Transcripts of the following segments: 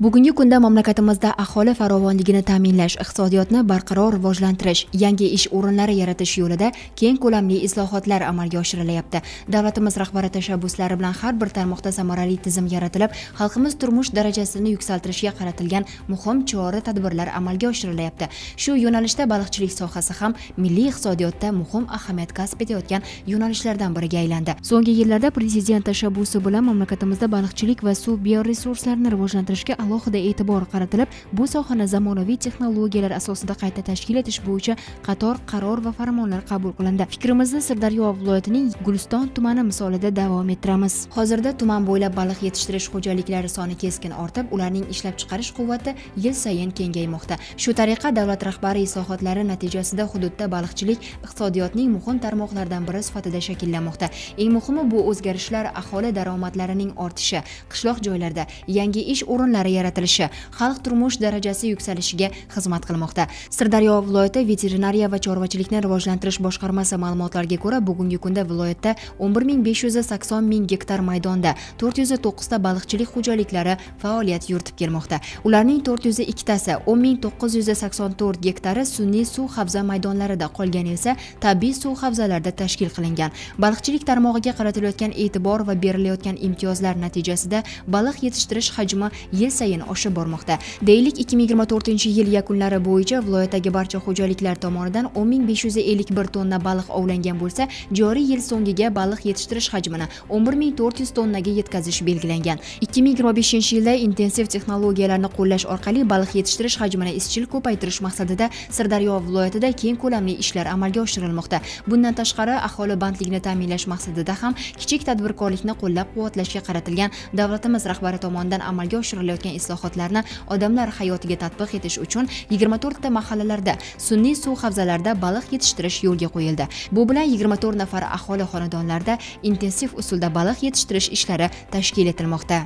Bugungi kunda mamlakatimizda aholi farovonligini ta'minlash, iqtisodiyotni barqaror rivojlantirish, yangi ish o'rinlari yaratish yo'lida keng ko'lamli islohotlar amalga oshirilyapti. Davlatimiz rahbari tashabbuslari bilan har bir tarmoqda samarali tizim yaratilib, xalqimiz turmush darajasini yuksaltirishga qaratilgan muhim chora-tadbirlar amalga oshirilyapti. Shu yo'nalishda baliqchilik sohasi ham milliy iqtisodiyotda muhim ahamiyat kasb etayotgan yo'nalishlardan biriga aylandi. So'nggi yillarda prezident tashabbusi bilan mamlakatimizda baliqchilik va suv bioresurslarini rivojlantirishga alohida e'tibor qaratilib, bu sohani zamonaviy texnologiyalar asosida qayta tashkil etish bo'yicha qator qaror va farmonlar qabul qilindi. Fikrimizni Sirdaryo viloyatining Guliston tumani misolida davom ettiramiz. Hozirda tuman bo'ylab baliq yetishtirish xo'jaliklari soni keskin ortib, ularning ishlab chiqarish quvvati yil sayin kengaymoqda. Shu tariqa davlat rahbari islohotlari natijasida hududda baliqchilik iqtisodiyotning muhim tarmoqlaridan biri sifatida shakllanmoqda. Eng muhimi, bu o'zgarishlar aholi daromadlarining ortishi, qishloq joylarda yangi ish o'rinlari yaratilishi, xalq turmush darajasi yuksalishiga xizmat qilmoqda. Sirdaryo viloyati veterinariya va chorvachilikni rivojlantirish boshqarmasi ma'lumotlariga ko'ra, bugungi kunda viloyatda 11 580 ming gektar maydonda 409 ta baliqchilik xo'jaliklari faoliyat yuritib kelmoqda. Ularning 402 tasi, 10 984 gektari sun'iy suv havza maydonlarida, qolgani esa tabiiy suv havzalarida tashkil qilingan. Baliqchilik tarmog'iga qaratilayotgan e'tibor va berilayotgan imtiyozlar natijasida baliq yetishtirish hajmi yil sayin oshib bormoqda. Deylik, 2024-yil yakunlari bo'yicha viloyatdagi barcha xo'jaliklar tomonidan 10 551 tonna baliq ovlangan bo'lsa, joriy yil so'ngiga baliq yetishtirish hajmini 11 400 tonnaga yetkazish belgilangan. 2025-yilda intensiv texnologiyalarni qo'llash orqali baliq yetishtirish hajmini izchil ko'paytirish maqsadida Sirdaryo viloyatida keng ko'lamli ishlar amalga oshirilmoqda. Bundan tashqari, aholi bandligini ta'minlash maqsadida ham kichik tadbirkorlikni qo'llab-quvvatlashga qaratilgan davlatimiz rahbari tomonidan amalga oshirilayotgan islohotlarni odamlar hayotiga tatbiq etish uchun 24 ta mahallalarda sun'iy suv havzalarida baliq yetishtirish yo'lga qo'yildi. Bu bilan 24 nafar aholi xonadonlarida intensiv usulda baliq yetishtirish ishlari tashkil etilmoqda.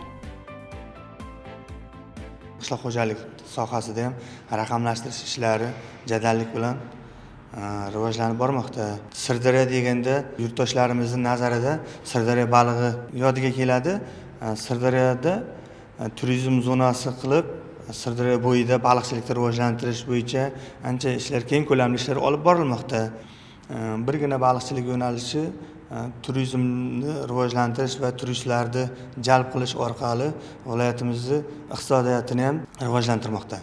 Qishloq xo'jalik sohasida ham raqamlashtirish ishlari jadallik bilan rivojlanib bormoqda. Sirdaryo deganda yurtdoshlarimizni nazarida Sirdaryo balig'i yodiga keladi. Sirdaryoda turizm zonasi qilib, Sirdaryo bo'yida baliqchilikni rivojlantirish bo'yicha ancha ishlar, keng ko'lamli ishlar olib borilmoqda. Birgina baliqchilik yo'nalishi turizmni rivojlantirish va turistlarni jalb qilish orqali viloyatimizni iqtisodiyotini ham rivojlantirmoqda.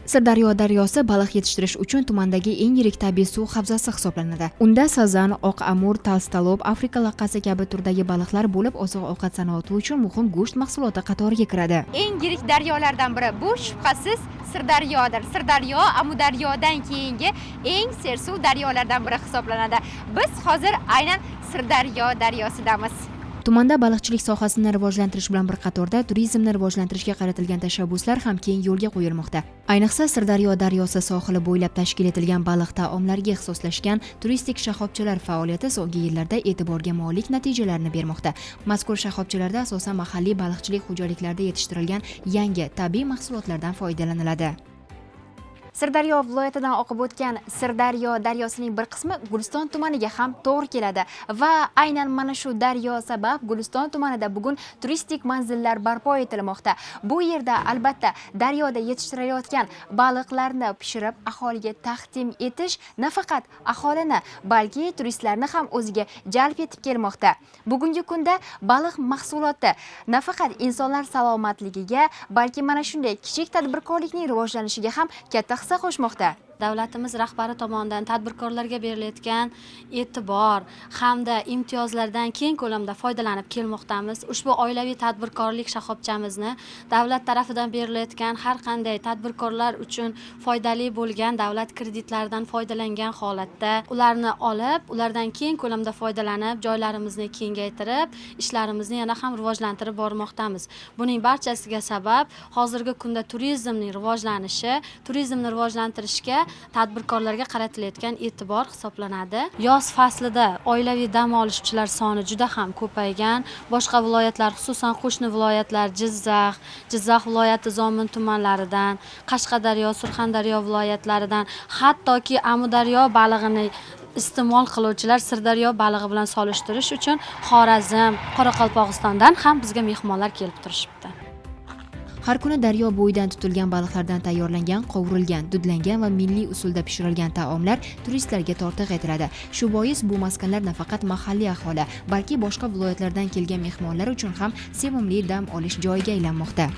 Sirdaryo daryosi baliq yetishtirish uchun tumandagi eng yirik tabiiy suv havzasi hisoblanadi. Unda sazan, oq amur, толстолоб, Afrika laqasi kabi turdagi baliqlar bo'lib, oziq-ovqat sanoati uchun muhim go'sht mahsuloti qatoriga kiradi. Eng yirik daryolardan biri bu shubhasiz Sirdaryodir. Sirdaryo Amudaryodan keyingi eng sersuv daryolardan biri hisoblanadi. Biz hozir aynan Sirdaryo daryosidamiz. Tumanda baliqchilik sohasini rivojlantirish bilan bir qatorda turizmni rivojlantirishga qaratilgan tashabbuslar ham keng yo'lga qo'yilmoqda. Ayniqsa, Sirdaryo daryosi sohili bo'ylab tashkil etilgan baliq taomlariga ixtisoslashgan turistik shoxobchalar faoliyati so'nggi yillarda e'tiborga molik natijalarni bermoqda. Mazkur shoxobchalarda asosan mahalliy baliqchilik xo'jaliklarida yetishtirilgan yangi tabiiy mahsulotlardan foydalaniladi. Sirdaryo viloyatidan oqib o'tgan Sirdaryo daryosining bir qismi Guliston tumaniga ham to'g'ri keladi va aynan mana shu daryo sabab Guliston tumanida bugun turistik manzillar barpo etilmoqda. Bu yerda albatta daryoda yetishtirilayotgan baliqlarni pishirib aholiga taqdim etish nafaqat aholini, balki turistlarni ham o'ziga jalb etib kelmoqda. Bugungi kunda baliq mahsuloti nafaqat insonlar salomatligiga, balki mana shunday kichik tadbirkorlikning rivojlanishiga ham katta hissa qo'shmoqda. Davlatimiz rahbari tomonidan tadbirkorlarga berilayotgan e'tibor hamda imtiyozlardan keng ko'lamda foydalanib kelmoqdamiz. Ushbu oilaviy tadbirkorlik shoxobchamizni davlat tarafidan berilayotgan har qanday tadbirkorlar uchun foydali bo'lgan davlat kreditlaridan foydalangan holatda ularni olib, ulardan keng ko'lamda foydalanib, joylarimizni kengaytirib, ishlarimizni yana ham rivojlantirib bormoqdamiz. Buning barchasiga sabab hozirgi kunda turizmning rivojlanishi, turizmni rivojlantirishga tadbirkorlarga qaratilayotgan e'tibor hisoblanadi. Yoz faslida oilaviy dam olishchilar soni juda ham ko'paygan. Boshqa viloyatlar, xususan qo'shni viloyatlar, Jizzax, Jizzax viloyati Zomin tumanlaridan, Qashqadaryo, Surxondaryo viloyatlaridan, hattoki Amudaryo balig'ini iste'mol qiluvchilar Sirdaryo balig'i bilan solishtirish uchun Xorazm, Qoraqalpog'istondan ham bizga mehmonlar kelib turishibdi. Har kuni daryo bo'yidan tutilgan baliqlardan tayyorlangan, qovurilgan, dudlangan va milliy usulda pishirilgan taomlar turistlarga tortiq etiladi. Shu bois bu maskanlar nafaqat mahalliy aholi, balki boshqa viloyatlardan kelgan mehmonlar uchun ham sevimli dam olish joyiga aylanmoqda.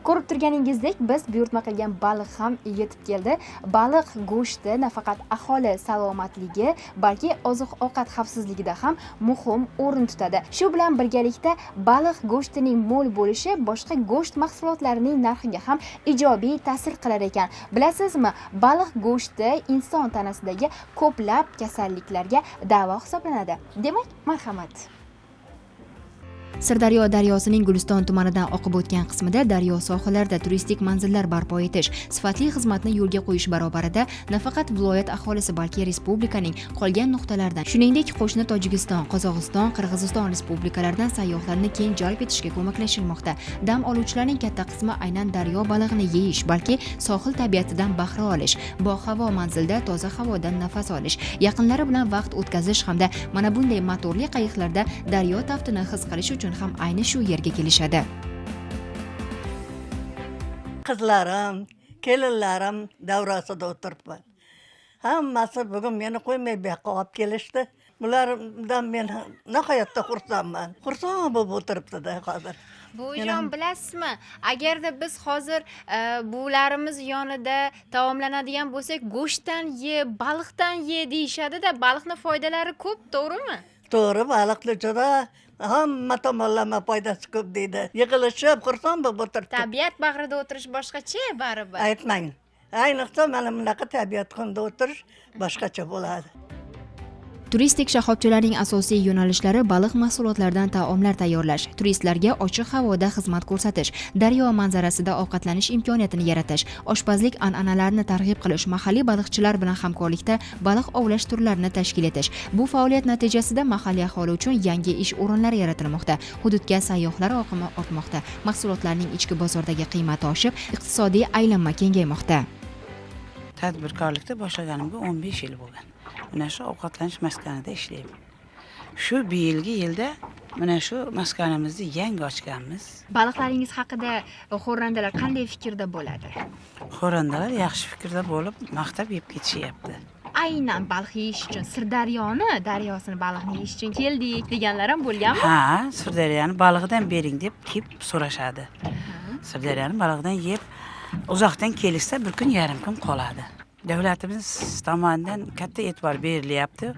Ko'rib turganingizdek, biz buyurtma qilgan baliq ham yetib keldi. Baliq go'shti nafaqat aholi salomatligi, balki oziq-ovqat xavfsizligida ham muhim o'rin tutadi. Shu bilan birgalikda baliq go'shtining mo'l bo'lishi boshqa go'sht mahsulotlarining narxiga ham ijobiy ta'sir qilar ekan. Bilasizmi, baliq go'shti inson tanasidagi ko'plab kasalliklarga davo hisoblanadi. Demak, marhamat. Sirdaryo daryosining Guliston tumanidan oqib o'tgan qismida daryo sohillarida turistik manzillar barpo etish, sifatli xizmatni yo'lga qo'yish barobarida nafaqat viloyat aholisi, balki respublikaning qolgan nuqtalaridan, shuningdek qo'shni Tojikiston, Qozog'iston, Qirg'iziston respublikalaridan sayyohlarni keng jalb etishga ko'maklashilmoqda. Dam oluvchilarning katta qismi aynan daryo balig'ini yeyish, balki sohil tabiatidan bahra olish, bohavo manzilda toza havodan nafas olish, yaqinlari bilan vaqt o'tkazish hamda mana bunday motorli qayiqlarda daryo taftini his qilish uchun ham ayni shu yerga kelishadi. Qizlarim, kelinlarim davrasida o'tiribman. Hammasi bugun meni qo'ymay bu yoqqa olib kelishdi. Bulardan men nihoyatda xursandman. Xursand bo'lib o'tiribdi-da hozir. Buvijon, bilasizmi, agarda biz hozir buvilarimiz yonida taomlanadigan bo'lsak, go'shtdan ye, baliqdan ye deyishadi-da, baliqning foydalari ko'p, to'g'rimi? To'g'ri, baliqni juda hamma tomonlama foydasi ko'p deydi. Yig'ilishib, xursand bo'lib o'tiribdi. Tabiat bag'rida o'tirish boshqacha baribir. Aytmang. Ayniqsa mana bunaqa tabiat qo'ynida o'tirish boshqacha bo'ladi. Turistik shoxobchalarning asosiy yo'nalishlari baliq mahsulotlaridan taomlar tayyorlash, turistlarga ochiq havoda xizmat ko'rsatish, daryo manzarasida ovqatlanish imkoniyatini yaratish, oshpazlik an'analarini targ'ib qilish, mahalliy baliqchilar bilan hamkorlikda baliq ovlash turlarini tashkil etish. Bu faoliyat natijasida mahalliy aholi uchun yangi ish o'rinlari yaratilmoqda, hududga sayyohlar oqimi ortmoqda, mahsulotlarning ichki bozordagi qiymati oshib, iqtisodiy aylanma kengaymoqda. Tadbirkorlikda boshlaganimga 15 yil bo'lgan. Mana shu ovqatlanish maskanida ishlayman. Shu yilgi yilda mana shu maskanimizni yangi ochganmiz. Baliqlaringiz haqida xo'randalar qanday fikrda bo'ladi? Xo'randalar yaxshi fikrda bo'lib, maqtab yeb ketishyapti. Aynan baliq yeyish uchun Sirdaryoni daryosini baliqni yeyish uchun keldik deganlar ham bo'lganmi? Ha, Sirdaryoni balig'idan bering deb kelib so'rashadi. Sirdaryoni balig'idan yeb uzoqdan kelishsa bir kun yarim kun qoladi. Davlatimiz tomonidan katta e'tibor berilyapti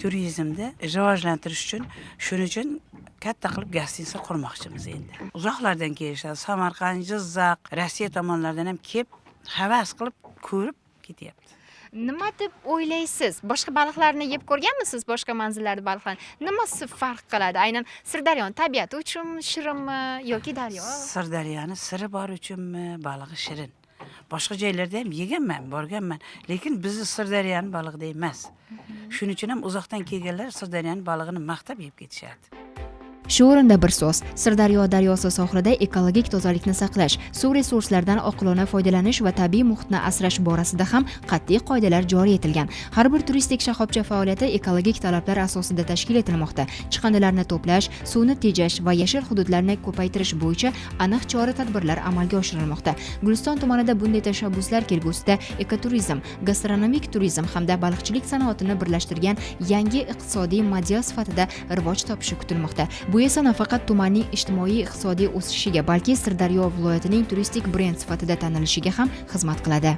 turizmni rivojlantirish uchun. Shuning uchun katta qilib gostinitsa qurmoqchimiz endi. Uzoqlardan kelishadi, Samarqand, Jizzax, Rossiya tomonlaridan ham kelib, havas qilib ko'rib ketyapti. Nima deb o'ylaysiz? Boshqa baliqlarni yeb ko'rganmisiz? Boshqa manzillarda baliqlarni nimasi farq qiladi? Aynan Sirdaryoning tabiati uchunmi, shirinmi yoki daryo? Sirdaryoni siri bor uchunmi, balig'i shirin. Boshqa joylarda ham yeganman, borganman, lekin bizni Sirdaryoning balig'idek emas. Shuning uchun ham uzoqdan kelganlar Sirdaryoning balig'ini maqtab yeb ketishadi. Shu o'rinda bir so'z. Sirdaryo daryosi sohilida ekologik tozalikni saqlash, suv resurslaridan oqilona foydalanish va tabiiy muhitni asrash borasida ham qat'iy qoidalar joriy etilgan. Har bir turistik shoxobcha faoliyati ekologik talablar asosida tashkil etilmoqda. Chiqindilarni to'plash, suvni tejash va yashil hududlarni ko'paytirish bo'yicha aniq chora-tadbirlar amalga oshirilmoqda. Guliston tumanida bunday tashabbuslar kelgusida ekoturizm, gastronomik turizm hamda baliqchilik sanoatini birlashtirgan yangi iqtisodiy model sifatida rivoj topishi kutilmoqda. Bu esa nafaqat tumanning ijtimoiy-iqtisodiy o'sishiga, balki Sirdaryo viloyatining turistik brend sifatida tanilishiga ham xizmat qiladi.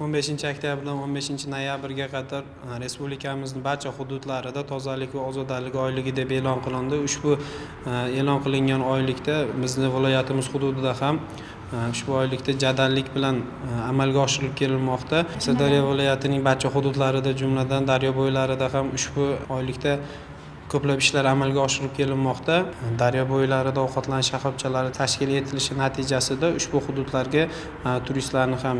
15-oktyabrdan 15-noyabrga qadar respublikamizning barcha hududlarida tozalik va ozodalik oyligi deb e'lon qilindi. Ushbu e'lon qilingan oylikda bizni viloyatimiz hududida ham ushbu oylikda jadallik bilan amalga oshirilib kelinmoqda. Sirdaryo viloyatining barcha hududlarida, jumladan daryo bo'ylarida ham ushbu oylikda ko'plab ishlar amalga oshirib kelinmoqda. Daryo bo'ylarida ovqatlanish shoxobchalari tashkil etilishi natijasida ushbu hududlarga turistlarni ham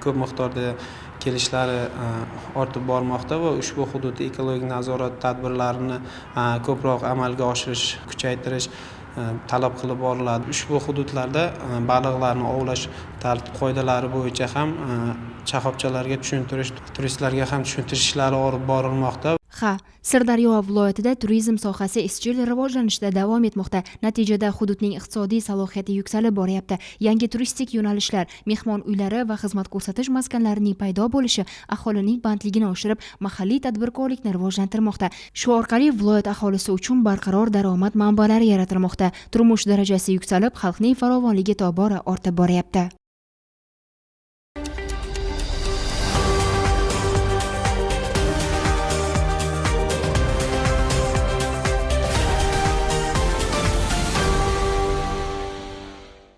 ko'p miqdorda kelishlari ortib bormoqda va ushbu hududda ekologik nazorat tadbirlarini ko'proq amalga oshirish, kuchaytirish talab qilib boriladi. Ushbu hududlarda baliqlarni ovlash tartib qoidalari bo'yicha ham shoxobchalarga tushuntirish, turistlarga ham tushuntirish ishlari olib borilmoqda. Ha, Sirdaryo viloyatida turizm sohasi izchil rivojlanishda davom etmoqda. Natijada hududning iqtisodiy salohiyati yuksalib boryapti. Yangi turistik yo'nalishlar, mehmon uylari va xizmat ko'rsatish maskanlarining paydo bo'lishi aholining bandligini oshirib, mahalliy tadbirkorlikni rivojlantirmoqda. Shu orqali viloyat aholisi uchun barqaror daromad manbalari yaratilmoqda. Turmush darajasi yuksalib, xalqning farovonligi tobora ortib boryapti.